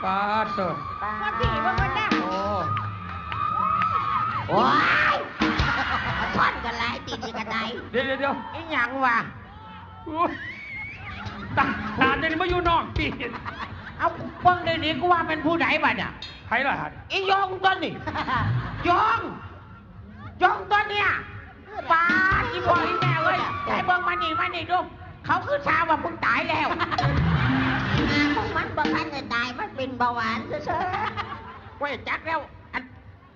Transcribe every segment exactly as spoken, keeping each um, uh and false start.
ปาดเถอะ ปาด พ่อพี่เบิ่งมันนะ โอ้ โอ้ย ซ่อนกันหลายตีนี่ก็ได้ เดี๋ยวเดี๋ยวเดี๋ยว อีหยังวะ โอ้ย ตา ตาเดี๋ยวนี้มาอยู่นอกตี เอา เบิ่งได้นี่กูว่าเป็นผู้ใดบัดเนี่ย ใครล่ะหั่น อียองตัวนี่ ยอง ยองตัวเนี่ย ปาด อีพ่ออีแม่เอ้ย ให้เบิ่งมานี่ มานี่ดู เขาคือซาว่ามึงตายแล้ว อีหาของมันบ่ทันได้ตาย มันเป็นเบาหวานซื่อๆ เว้ย จักแล้ว อัน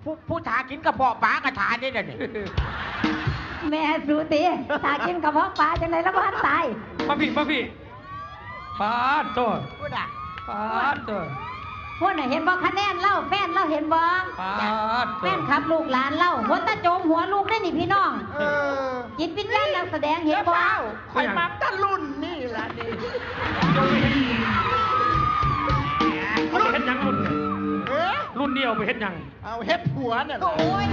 ผู้ ผู้ถากินกระเพาะปลากระถานี่เด้อนี่ แม่สูติ ถากินกระเพาะปลาจังได๋แล้วบ่ทันตาย มาพี่ มาพี่ ปาดโต พูดอะ ปาดโต พูดน่ะ เห็นบ่คะแนนเล่า แฟนเล่าเห็นบ่ ปาดโต แฟนคลับลูกหลานเล่า หัวตาโจมหัวลูกได้นี่พี่น้อง เออ จิตวิญญาณนักแสดงเห็นบ่ เดี๋ยวเฝ้า ข่อยมักแต่รุ่นนี่ล่ะนี่ เอาไปเฮ็ดหยังรุ่นเนี่ย เอ๊ะ รุ่นนี้เอาไปเฮ็ดหยัง เอาเฮ็ดผัวเนี่ยล่ะ โอ้ย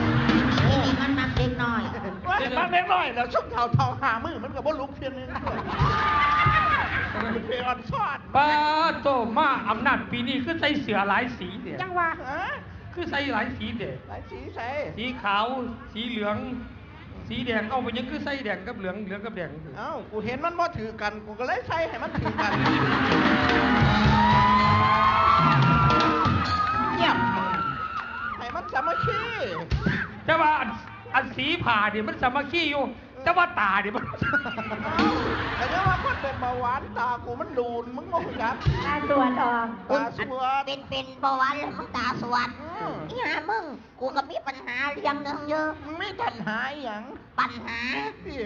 อีนี่มันมักเด็กน้อย ว่ามักเด็กน้อยแล้ว ซุมเฒ่าๆ หามื้อมันก็บ่ลุกเทื่อนึง ไปออนซอน ปาดโต มาอำนาจปีนี้คือใส่เสื้อหลายสีเด้ จังหวะ ฮะ คือใส่หลายสีเด้ หลายสีใส่ สีขาว สีเหลือง สีแดง เอ้า เป็นหยังคือใส่แดงกับเหลือง เหลืองกับแดง เอ้า กูเห็นมันบ่ถือกัน กูก็เลยใส่ให้มันถือกัน เยี่ยม ให้มันสามัคคี แต่ว่าอัน อันสีผ้านี่มันสามัคคีอยู่ แต่ว่าตานี่มัน เอ้า แต่ว่าคนเป็นเบาหวานตากูมันดูน มึงบ่รู้จัก ตาสวดออก ตาสวด เป็น เป็นเบาหวานแล้วมึงตาสวด อืม อีห่ามึง กูก็มีปัญหาเรื่องหนึ่งอยู่ มึงมีปัญหาอีหยัง ปัญหา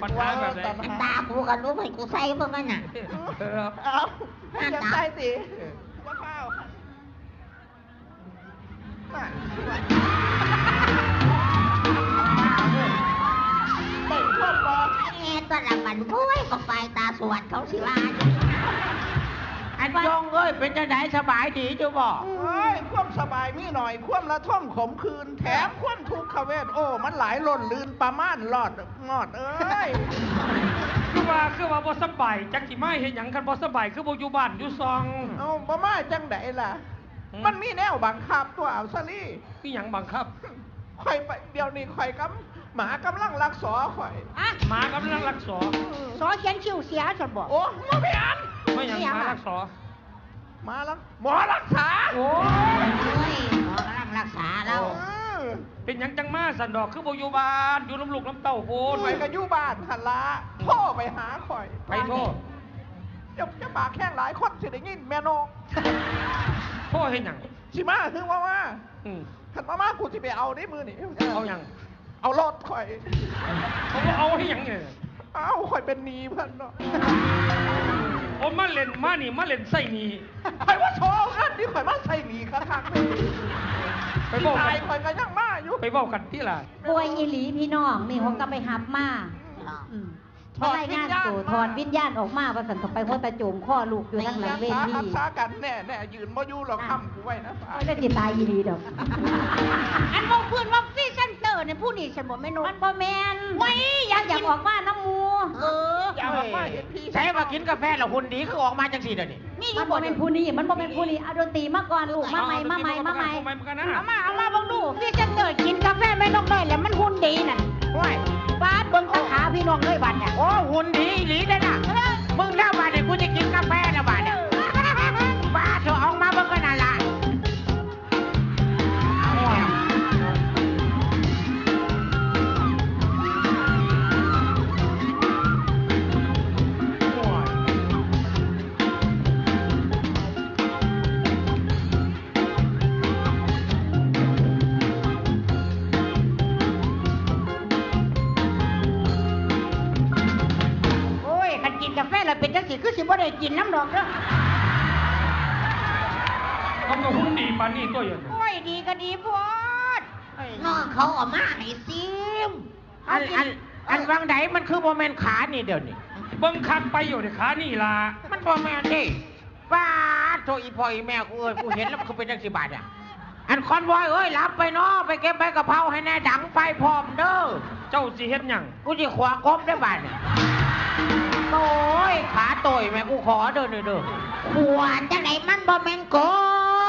ปัญหาแบบใด ปัญหา ตากูกับรูปให้กูใส่เบิ่งกันน่ะ เออ เอา มึงอยากใส่ติ เออ บ่เข้า น่ะ ได้พวกบ่ แม่ตัวละมัน โอ้ย ก็ไปตาสวดเขาสิว่า อันยงเอ้ย เป็นจังได๋ สบายดีอยู่บ่ โอ้ย ความสบายมีหน่อย ความระทมขมขื่น แถมความทุกขเวท โอ้ มันหลายล้นลื่นประมาณลอดงอดเอ้ย คือว่า คือว่าบ่สบาย จักสิมาเฮ็ดหยัง คันบ่สบาย คือบ่อยู่บ้านอยู่ซอง เอ้า บ่มาจังใดล่ะ หืม มันมีแนวบังคับตัว เอาซะลี มีหยังบังคับ ข่อยไป เดี๋ยวนี้ข่อยกำ หมากำลังลักสอข่อย อะ หมากำลังลักสอ สอเขียนคิ้วเสียซั่นบ่ โอ้ บ่แม่น ไม่หยัง ไม่หยัง หมาลักสอ หมาลัก หมอรักษา โอ้ย โอ้ย หมอกำลังรักษาเรา เออ เป็นหยังจังมาซั่นดอก คือบ่อยู่บ้าน อยู่นำลูกนำเต้าพู้น ข่อยก็อยู่บ้านหั่นละ โทรไปหาข่อย ไผโทร อย่า อย่าปากแข็งหลาย คนสิได้ยินแม่นก โทรเฮ็ดหยัง สิมาคือว่ามา อืม คันว่ามากูสิไปเอาได้มื้อนี้ เอาหยัง เอารถข่อย เอา เอาเฮ็ดหยังเนี่ย เอ้า ข่อยเป็นหนี้เพิ่นเนาะ โอ้ มาเล่น มานี่ มาเล่นใส่หนี้ ข่อยว่าโชว์เงินนี่ ข่อยมาใส่หนี้คักๆนี่ ไปเว้ากัน ตายข่อยก็ยังมาอยู่ ไปเว้ากันติล่ะ ป่วยอีหลีพี่น้อง นี่ อืม เขาก็ไปหับมา อืม ถอดวิญญาณ มารายงานตัว มา ถอดวิญญาณออกมา ว่าซั่น ก็ไปหัวตาโจมคอลูกอยู่ทางหลังเวที รักษากันแน่ๆ ยืนบ่อยู่หรอก อ่ะ ค้ำกูไว้นะ โอ้ย แล้วสิตายอีหลีดอก อันเว้าพื้นว่าพรีเซนเตอร์เนี่ย ผู้นี่ฉันบ่แม่น มันบ่แม่น โอ้ย อยาก อยากออกมานำหมู่ เออ อยากออกมาเห็นพี่ ใส่ว่ากินกาแฟแล้วหุ่นดี คือออกมาจังซี่เดี๋ยวนี้ นี่ มันบ่แม่นผู้นี้ มันบ่แม่นผู้นี้ เอาดนตรีมาก่อนลูก มาใหม่ มาใหม่ มาใหม่ เอามา เอามาเบิ่งดู พรีเซนเตอร์กินกาแฟแม่นกน้อยแล้วมันหุ่นดีนั่น โอ้ย บาดเบิ่งตาขาพี่น้องเอ้ยบาดเนี่ย โอ้ หุ่นดีอีหลีเด้อน่ะ เออ มึงแล้วบาดเนี่ย กูจะกินกาแฟแล้วบาดเนี่ย บาดเถอะ ออกมาเบิ่งกันนั่นล่ะ โอ้ย คันกินกาแฟแล้วเป็นจังซี่ คือสิบ่ได้กินนำดอกเด้อ เขาก็หุ่นดีปานนี้ตัวอยู่ โอ้ย ดีก็ดีโพด น้องเขาเอามาให้ซิม อัน อัน อันวังใดมันคือบ่แม่นขานี่เดี๋ยวนี้ เบิ่งคักไปอยู่นี่ ขานี่ล่ะ มันบ่แม่นเด้ ป๊าดโธ่ อีพ่ออีแม่กูเอ้ย กูเห็นแล้วมันคือเป็นจังซี่บาดเนี่ย อันคอนวอยเอ้ย หลับไปเนาะ ไปเก็บใบกะเพราให้แน่ ดังไฟพร้อมเด้อ เจ้าสิเฮ็ดหยัง กูสิขัวกบได้บาดเนี่ย โอ้ย ขาโตยแม่ กูขอเด้อนี่เด้อ ขัวจังได๋ มันบ่แม่นก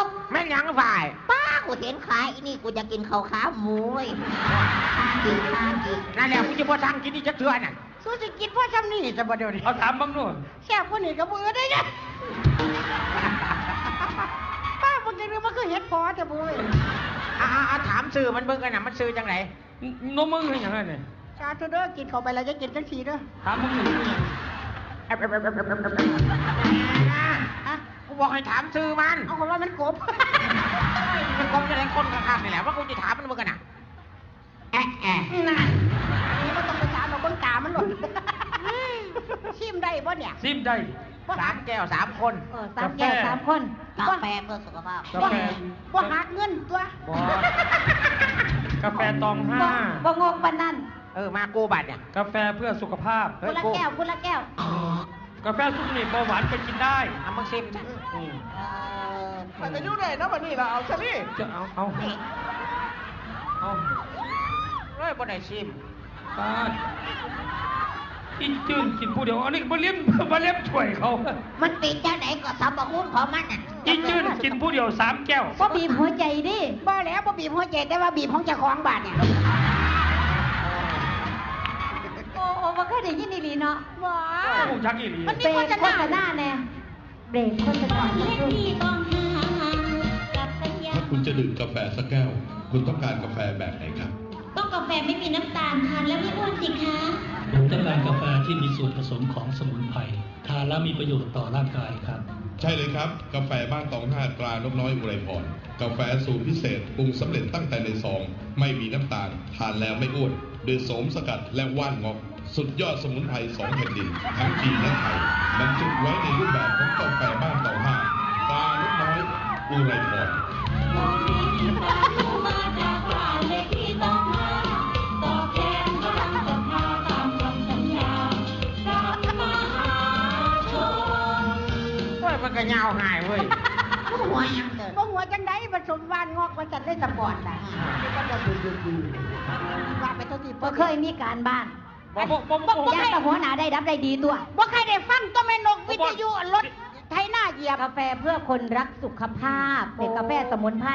บ แม่นหยังฝ่าย ป้า กูเห็นขายอีนี่ กูจะกินข้าวขาหมูเว้ย คากิน คากิน นั่นแหละ กูจะบ่สั่งกินอีกจักเทื่อน่ะ สู้สิกินพอส่ำนี่จะบ่เดี๋ยวนี้ เอาถามเบิ่งดู แซ่บกว่านี่ก็บ่อื่นได้เนี่ย ป้า มึงจะนึกมันคือเห็ดพอแต่บ่เว้ย อ่าๆๆ ถามชื่อมันเบิ่งกันน่ะ มันชื่อจังได๋ นมมึงเฮ็ดหยังอะนี่ สาธุเด้อ กินเข้าไปแล้วจะกินจังซี่เด้อ ถามมึงอยู่นี่ ฮะ กูบอกให้ถามชื่อมัน เอา ก็ว่ามันกบ มันกบจะได้คนข้างๆนี่แหละ ว่ากูจะถามมันเบิ่งกันน่ะ แอะแอะ นั่น นี่บ่ต้องไปถามดอก เบิ่งตามันโลด ซิมได้บ่เนี่ย ซิมได้ สามแก้วสามคน เออ สามแก้ว กาแฟ สามคน กาแฟเพื่อสุขภาพ กาแฟ บ่ บ่หักเงินตัว บ่ กาแฟตองห้า บ่ บ่งกปานนั้น เออ มากูบัดเนี่ย กาแฟเพื่อสุขภาพ เฮ้ย คนละแก้ว คนละแก้ว กาแฟซุปนี่เบาหวานไปกินได้ เอามาชิม อืม เออ มันก็อยู่ได้เนาะ บัดนี้ล่ะ เอาซะนี่ จะเอา เอา นี่ เอา เฮ้ย บ่ได้ชิม ปาด อีจื้นกินผู้เดียว อันนี้บ่เลี้ยง บ่เลี้ยงถ้วยเขา มันเป็นจังได๋ก็สรรพคุณของมันน่ะ อีจื้นกินผู้เดียวสามแก้ว บ่บีบหัวใจเด้ บ่แล้ว บ่บีบหัวใจ แต่ว่าบีบของเจ้าของบาดเนี่ย โอ้ โอ้ บ่เคยได้ยินอีหลีเนาะ บ่ โอ้ จักอีหลี มันมีโฆษณา เบรกโฆษณาแน่ เบรกโฆษณาสักครู่ ถ้าคุณจะดื่มกาแฟสักแก้ว คุณต้องการกาแฟแบบไหนครับ ต้องกาแฟไม่มีน้ำตาล ทานแล้วไม่อ้วนสิคะ ผมต้องการกาแฟที่มีส่วนผสมของสมุนไพร ทานแล้วมีประโยชน์ต่อร่างกายครับ ใช่เลยครับ กาแฟบ้านตองห้า ตรานกน้อยอุไรพร กาแฟสูตรพิเศษ ปรุงสำเร็จตั้งแต่ในซอง ไม่มีน้ำตาล ทานแล้วไม่อ้วน โดยโสมสกัดและว่านเงาะ สุดยอดสมุนไพรสองแผ่นดิน ทั้งจีนและไทย บรรจุไว้ในรูปแบบของกาแฟบ้านตองห้า ตรานกน้อยอุไรพร โอ้ย มันก็ยาวหายเว้ย บ่หัวหยังเด้อ บ่หัวจังใด๋ ผสมว่านเงาะว่าซั่นเลยสปอร์ตน่ะ ว่าไปเท่าที่ บ่เคยมีการบ้าน บ่ บ่ บ่ บ่ บ่ อย่าแต่หัวหน้าได้ดับได้ดีตัว บ่เคยได้ฟังตัวแม่นกวิทยุรถไถนาเหยียบ กาแฟเพื่อคนรักสุขภาพ เป็นกาแฟสมุนไพร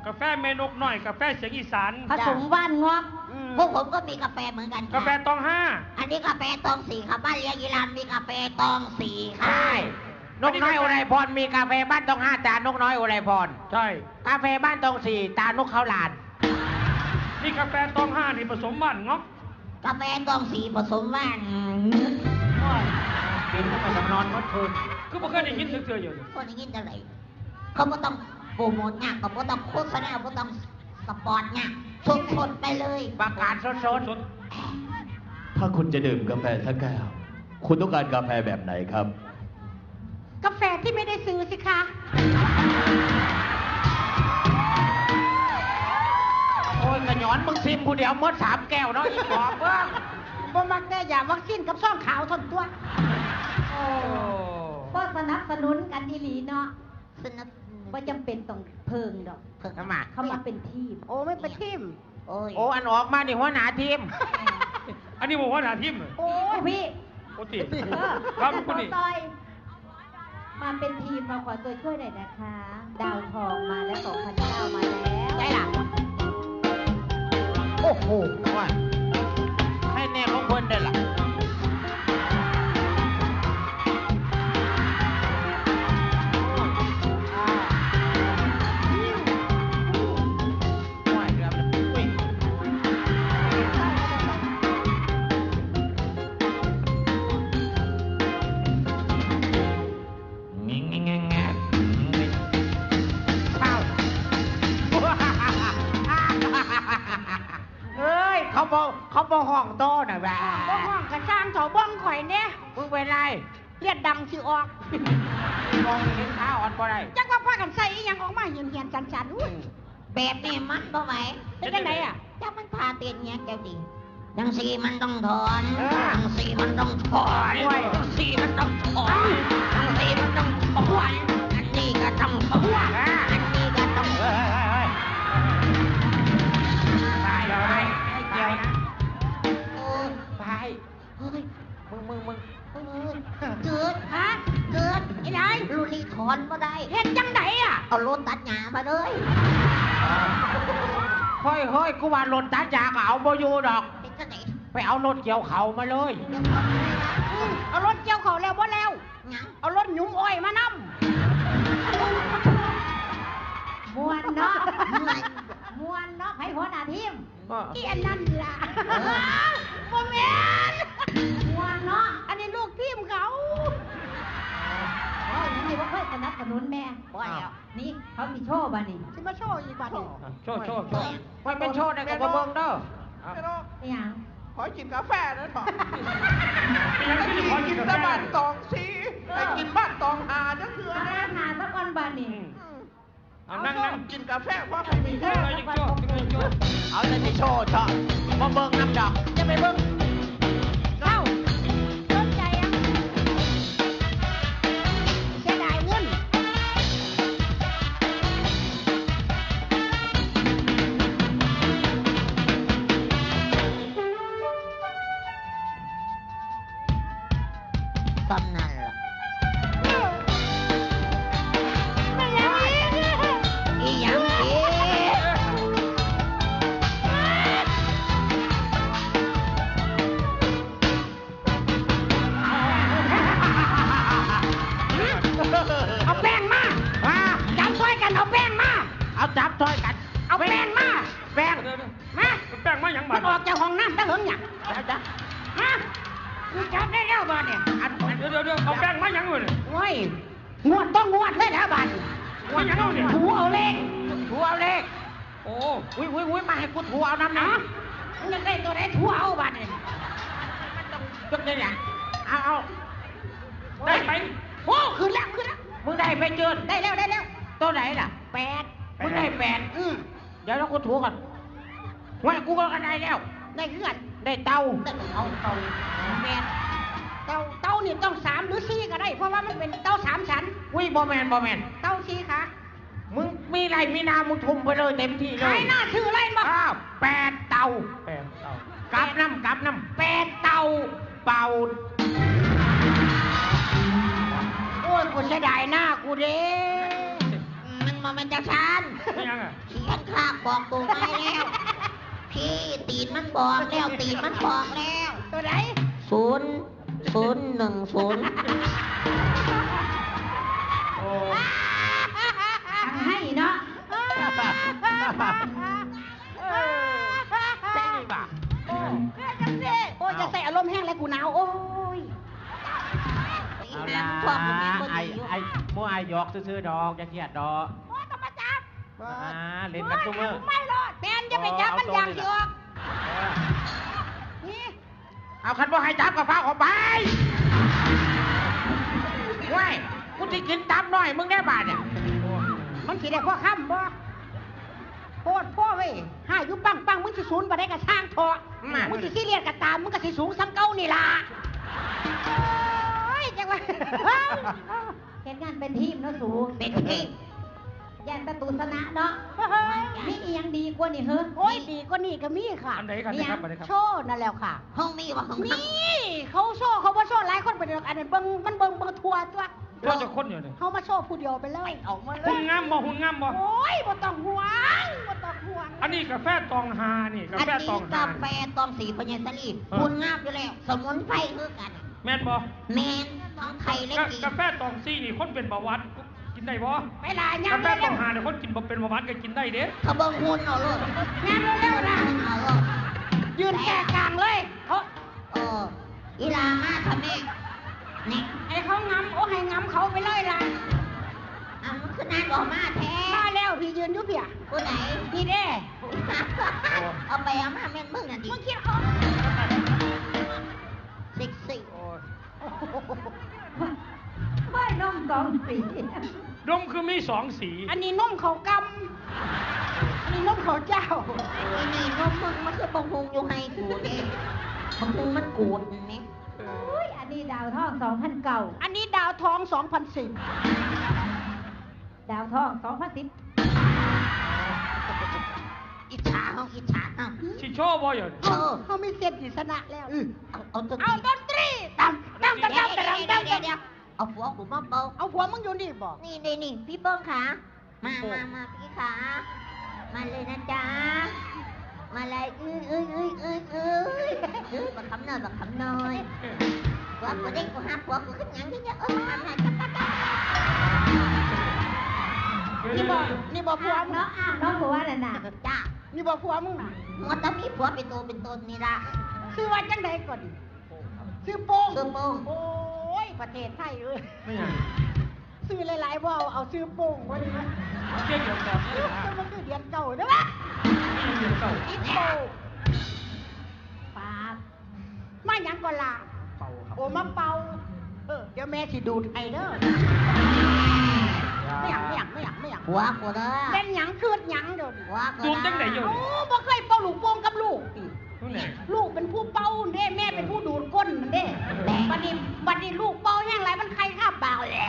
กาแฟแม่นกน้อย กาแฟเสียงอีสาน ผสมว่านเงาะ อืม พวกผมก็มีกาแฟเหมือนกันค่ะ กาแฟตองห้า อันนี้กาแฟตองสี่ค่ะ บ้านเลี้ยงอีหลานมีกาแฟตองสี่ค่ะ ใช่ นกน้อยอุไรพรมีกาแฟบ้านตองห้า ตรานกน้อยอุไรพร ใช่ กาแฟบ้านตองสี่ ตรานกเขาหลาน นี่กาแฟตองห้านี่ผสมว่านเงาะ กาแฟตองสี่ผสมว่าน โอ้ย เดี๋ยวมันก็สำนอนหมดคืน คือบ่เคยได้ยินจักเทื่ออยู่ คนได้ยินจังได๋ เขาบ่ต้องโปรโมทหยัง ก็บ่ต้องโฆษณา บ่ต้องสปอตหยัง สดๆไปเลย ประกาศสดๆ ถ้าคุณจะดื่มกาแฟสักแก้ว คุณต้องการกาแฟแบบไหนครับ กาแฟที่ไม่ได้ซื้อสิคะ โอ้ย กะหยอนมึงซิมผู้เดียวหมดสามแก้วเนาะ อีปอบเบิ่ง บ่มักแต่ยาวัคซีนกับซองขาวเท่านั้นตัว โอ้ ก็สนับสนุนกันอีหลีเนาะ สนับสนุน บ่จำเป็นต้องเพิ่งดอก เพิ่ง ทำไม เขามาเป็นทีม โอ้ ไม่เป็นทีม โอ้ย โอ้ อันออกมานี่หัวหน้าทีม อันนี้บอกหัวหน้าทีมเหรอ โอ้ย พี่ โอ้ติ เออ ครับ คุณนี่ ต่อย มาเป็นทีม มาขอตัวช่วยหน่อยนะคะ ดาวทองมาแล้ว สองพันเก้า มาแล้ว ได้ล่ะ โอ้โห ว่า ให้แน่ของเพิ่นได้ล่ะ เอ้ย เขาบ่ เขาบ่ฮ้องต่อน่ะแหวะ บ่ฮ้องกะซ่างเถาะ เบิ่งข่อยแหน่ มึงเป็นไร เลือดดังสิออก มองเห็นขาอ่อนบ่ได้ จักว่าพากันใส่อีหยังออกมาเหี่ยนๆ สันๆ อุ้ย แบบนี้มันบ่ไหว เป็นจังได๋อะ จักมันท่าเต้นแฮงจังติ จังซี่มันต้องถอน เออ จังซี่มันต้องถอน โอ้ย จังซี่มันต้องถอน จังซี่มันต้องถอน อันนี้ก็ต้องถอน อ่า อันนี้ก็ต้อง เฮ้ย เฮ้ย เฮ้ย เฮ้ย ไป ไป ไป เกี่ยวนะ โอ้ย ไป เฮ้ย มึง มึง มึง เฮ้ย เจิด ฮะ เจิด อีหยัง ลูกนี่ถอนบ่ได้ เฮ็ดจังใดอะ เอารถตัดหญ้ามาเลย เฮ้ยเฮ้ย กูว่ารถตัดหญ้าก็เอาบ่อยู่ดอก เป็นจังได๋ ไปเอารถเกี่ยวข้าวมาเลย เอารถเกี่ยวข้าวแล้วบ่แล้ว หยัง เอารถหยุมอ้อยมานำ ม่วนเนาะ ม่วน ม่วนเนาะ ไผหัวหน้าทีม เออ อีอันนั่นล่ะ เออ บ่แม่น ม่วนเนาะ อันนี้ลูกทีมเขา เว้าหยังนี่บ่เคยสนับสนุนแม่ บ่แล้ว นี่เขาสิโชว์บัดนี้ สิมาโชว์อีกบัดนี้ โชว์ โชว์ โชว์ ว่าเป็นโชว์ได้ก็บ่เบิ่งเด้อ แม่นก อีหยัง ขอกินกาแฟหน่อยเถาะ เป็นหยังคือขอกินกาแฟ กินแต่บ้านตองสี่ ไปกินบ้านตองห้าจักเทื่อ เอา นะ บ้านห้าซะก่อนบัดนี้ อืม เอานั่ง นั่ง กินกาแฟพอไปมีแท้ เอาเลยโชว์ เอาเลยโชว์เถาะ มาเบิ่งนำดอก อย่าไปเบิ่ง เอ้า สนใจอ่ะ เสียดายเงิน ซ่ำนั่นล่ะ แม่นหยังอีก อีหยังอีก เอาแป้งมา ฮะ จับซอยกัน เอาแป้งมา เอาจับซอยกัน เอาแป้งมา แป้ง มา แป้งมาหยังบัด มันออกจากห้องน้ำแต่เหิงหยัง จับ จับ มา กูจับได้แล้วบ่เนี่ย อัน เดี๋ยว เดี๋ยว เดี๋ยว เอาแป้งมาหยังวะเนี่ย โอ้ย งวดต้องงวดเลยนะบัด มาหยังเอาเนี่ย ถูเอาเลข ถูเอาเลข โอ้ อุ๊ย อุ๊ย อุ๊ย มาให้กูถูเอานำนะ มึงอยากได้ตัวใดถูเอาบัดนี่ จักได้หยัง เอา เอา ได้ไป โอ้ ขึ้นแล้ว ขึ้นแล้ว มึงได้ไปเจิน ได้แล้ว ได้แล้ว ตัวไหนล่ะ แปด มึงได้แปด อืม เดี๋ยว เดี๋ยวกูถูก่อน ว่ากูก็ได้แล้ว ได้คือกัน ได้เต่า ได้ เอาเต่า แม่น เต่า เต่านี่ต้องสามหรือสี่ก็ได้ เพราะว่ามันเป็นเต่าสามสัน อุ๊ย บ่แม่น บ่แม่น เต่าสี่ขา มึงมีไร่มีนา มึงทุ่มไปเลยเต็มที่เลย ขายนาซื้อไร่มา อ้าว แปดเต่า แปดเต่า กลับนำ กลับนำ แปดเต่า เป่า โอ้ย กูเสียดายนากูเด้ มันบ่แม่นจังซั้น เป็นหยังอะ เขียนคาบบอกตัวไว้แล้ว พี่ ตีนมันบอกแล้ว ตีนมันบอกแล้ว ตัวใด ศูนย์ ศูนย์หนึ่งศูนย์ โอ้ ทางให้เนาะ เออ ใช่หรือเปล่า โอ้ย จังสิ โอ้ย อย่าใส่อารมณ์แฮงเลย กูหนาว โอ้ย เอาล่ะ พวกมึงมีคน ไอ้ ดีอยู่ ไอ้ หมู่อ้ายหยอกซื่อๆดอก อย่าเครียดดอก โอ้ย ต้องมาจับ อ่า เล่นกันซุมื้อ ไม่รอด แม่นอย่าไปจับมัน เอาตัว อย่างสิออก เออ นี่ เอา คันบ่ให้จับก็พาออกไป เว้ย กูสิกินตับน้อยมึงได้บาดเนี่ย มันสิได้พอค่ำบ่ โพดพ่อเว้ย หาอยู่ปังปัง มึงสิศูนย์บ่ได้ก็ช่างเถาะ มา มึงสิซีเรียสก็ตาม มึงก็สิสูงส่ำเก่านี่ล่ะ โอ้ย จังว่า เฮ็ดงานเป็นทีมเนาะสู เป็นทีม ย่านแต่ตูชนะเนาะ มีอีหยังดีกว่านี่เหรอ โอ้ย ดีกว่านี่ก็มีค่ะ อันใดครับ มีหยัง อันใดครับ โชว์นั่นแหล้วค่ะ ห้องมีบ่ ห้องมี นี่ เขาโชว์ เขาบ่โชว์ หลายคนไปดอก อันนั้นเบิ่ง มันเบิ่ง เบิ่งทั่วตัว ทั่วจักคนอยู่นี่ เขามาโชว์ผู้เดียวไปเลย เอามาเลย หุ่นงามบ่ หุ่นงามบ่ โอ้ย บ่ต้องห่วง บ่ต้องห่วง อันนี้กาแฟตองห้านี่ กาแฟตองห้า อันนี้กาแฟตองสี่ พญาสลี เออ หุ่นงามอยู่แล้ว สมุนไพรคือกัน แม่นบ่ แม่น ของไทยเลย กา กิน กาแฟตองสี่นี่ คนเป็นเบาหวานกินได้บ่ ไปหลายอย่าง กาแฟตองห้านี่ คนกินบ่เป็นเบาหวานก็กินได้เด้ เขาเบิ่งหุ่นเอาโลด งานเร็วๆนะ เอาโลด ยืนแก่กลางเลย เขา เออ อีหล่ามาทำไม นี่ ให้เขางำ โอ้ ให้งำเขาไปเลยล่ะ อ่ะ มันคือนานออกมาแท้ มาแล้ว พี่ยืนอยู่เพีย ผู้ไหน นี่เด้ เอาไปเอามาแม่นมึงน่ะดิ มึงคิดเขา เซ็กซี่ โอ้ย เฮ้ย นมสองสี นมคือมีสองสี อันนี้นมเขากำ อันนี้นมเขาเจ้า อันนี้นมมึงมันคือบักฮุงอยู่ไฮกูเด้ บักฮุงมันกูดนี่ อุ้ย อันนี้ดาวทองสองพันเก้า อันนี้ดาวทองสองพันสิบ ดาวทองสองพันสิบ อิจฉาเฮา อิจฉาเฮา สิโชว์บ่อยู่ เออ เฮามีเซตที่ชนะแล้ว อือ เอา เอาดนตรี เอาดนตรี ตำ ตำ ตำ ตำ ตำ ตำ เดี๋ยว เดี๋ยว เดี๋ยว เอาผัวกูมาเป่า เอาผัวมึงอยู่นี่บ่ นี่ นี่ นี่ พี่เปิ้งคะ มา มา มาพี่ขา มาเลยนะจ๊ะ มาเลย อื้อ อื้อ อื้อ อื้อ อื้อ อื้อ บักคำน้อย บักคำน้อย ว่ากูได้กูหาผัวกูขึ้นหยังเยอะๆ เออ มา มา จ้ะ จ้ะ จ้ะ นี่บ่ นี่บ่ผัวมึง เนาะ อ้าว เนาะ ผัวนั่นน่ะ จ้ะ นี่บ่ผัวมึงน่ะ มัวแต่มีผัวเป็นตัวเป็นตนนี่ล่ะ ชื่อว่าจังใดก่อน ชื่อโป้ง ชื่อโป้ง โอ้ย ประเทศไทยเอ้ย ไม่หยัง ชื่อหลายๆ บ่เอา เอาชื่อโป้งไว้เลยนะ เรียกเดียวกันนี่แหละ มันคือเดือนเก่าเด้อวะ นี่เดือนเก่า อีโป้ง ปาด มาหยังก่อนล่ะ เป่าครับ โอ้ มาเป่า เออ เดี๋ยวแม่สิดูดให้เด้อ ไม่หยัง ไม่หยัง ไม่หยัง ไม่หยัง ผัวกูเด้อ เป็นหยัง คืดหยังเดี๋ยวนี้ ผัวกู ดูดจังใดอยู่ โอ้ บ่เคยเป่าลูกโป่งกับลูกติ นั่นแหละ ลูกเป็นผู้เป่าเด้ แม่เป็นผู้ดูดก้นมันเด้ แม่ บัดนี้ บัดนี้ลูกเป่าแห้งหลายมันไข่คาบปากแหละ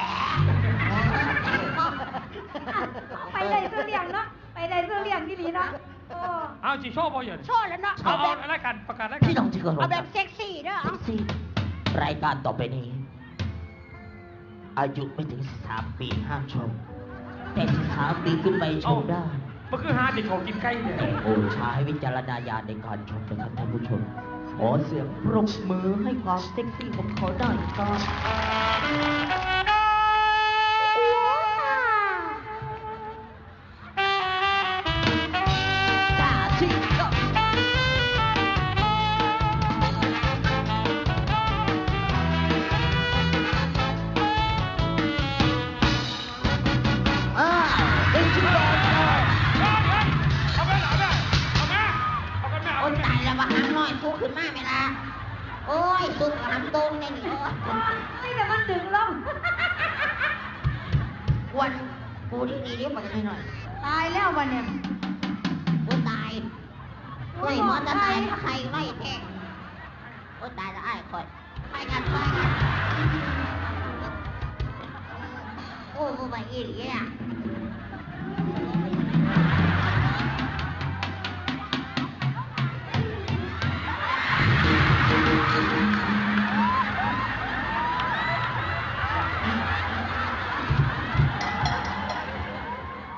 ไปได้เสื้อเลี้ยงเนาะ ไปได้เสื้อเลี้ยงที่ดีเนาะ โอ้ เอาสิโชว์บ่หย่อน โชว์แล้วเนาะ เอา เอา แบบ รายการประกาศรายการ พี่น้องที่เคารพ เอาแบบเซ็กซี่เด้อ เซ็กซี่ รายการต่อไปนี้ อายุไม่ถึงสิบสามปีห้ามชม แต่สิบสามปีขึ้นไปชมได้ มันคือหาเด็กของกินไก่เนี่ย โปรดใช้วิจารณญาณในการชมนะครับท่านผู้ชม ขอเสียงปรบมือให้ความเซ็กซี่ผมขอได้ครับ อ้าว เป็นชุดแดงเลย เอาไป เอาไป เอาไป เอาไป เอาไป โอ้ย ตายแล้ว ว่าหางน้อย สู้ขึ้นมาไหมล่ะ โอ้ย สู้กับหางโตงเนี่ยนี่ โอ้ย เฮ้ย แต่มันดึงลง กวนกูนี่นี่นี่ บักนี่หน่อย ตายแล้ววะเนี่ย กูตาย โอ้ย โอ้ย มอเตอร์ไซค์มาใครไว้แท้ โอ้ย ตายแล้ว อ้าย ข่อย ไปกัน ไปกัน โอ้ บ่ไหวอีหลีอะ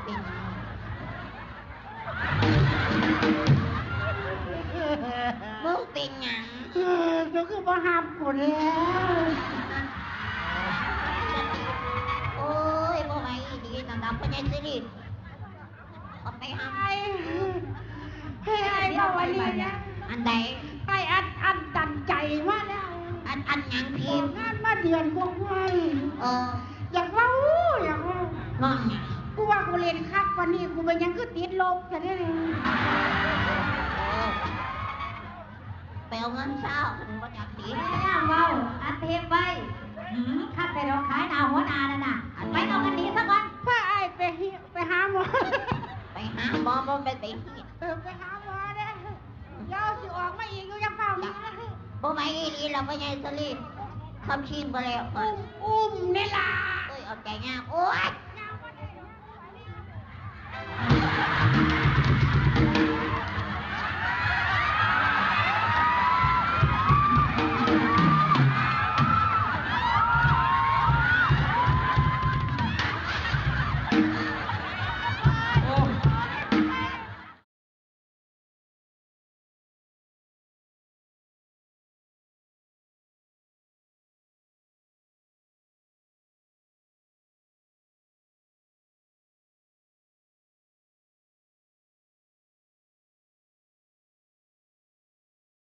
เป็นหยัง มึงเป็นหยัง เออ เจ้าคือบ่ฮับกูแท้ โอ้ย บ่ไหวอีหลี นั่นน่ะ พ่อใหญ่สิริ เอาไปหา ไอ้ ไอ้ ไอ้ บอกว่านี่นะ อันใด ไอ้อัดอั้นตันใจมาแล้ว อัดอั้นหยังพิมพ์ ออกงานมาเดือนกว่าๆ เออ อยากเว้า อยากเว้า น้องหยัง กูว่ากูเล่นคักปานนี้ กูเป็นหยังคือติดลบแท้เด้ ไปเอาเงินเช้า ถึงบ่จักติด ไม่ได้เว้า อัดเทปไว้ หืม คักแต่ดอกขายหน้าหัวหน้านั่นน่ะ อัน ไปเอากันหนีซะก่อน พาอ้ายไปหิ ไปหาหมอ ไปหาหมอ บ่แม่นไปหิ เออ ไปหาหมอเด้อ เดี๋ยวสิออกมาอีกอยู่ อย่าเฝ้าหนีนะ บ่ไหวอีหลีแล้ว พ่อใหญ่สลี คำชิงบ่แล้ว อุ้ม อุ้มนี่ล่ะ เอ้ย เอาใจยาก โอ๊ย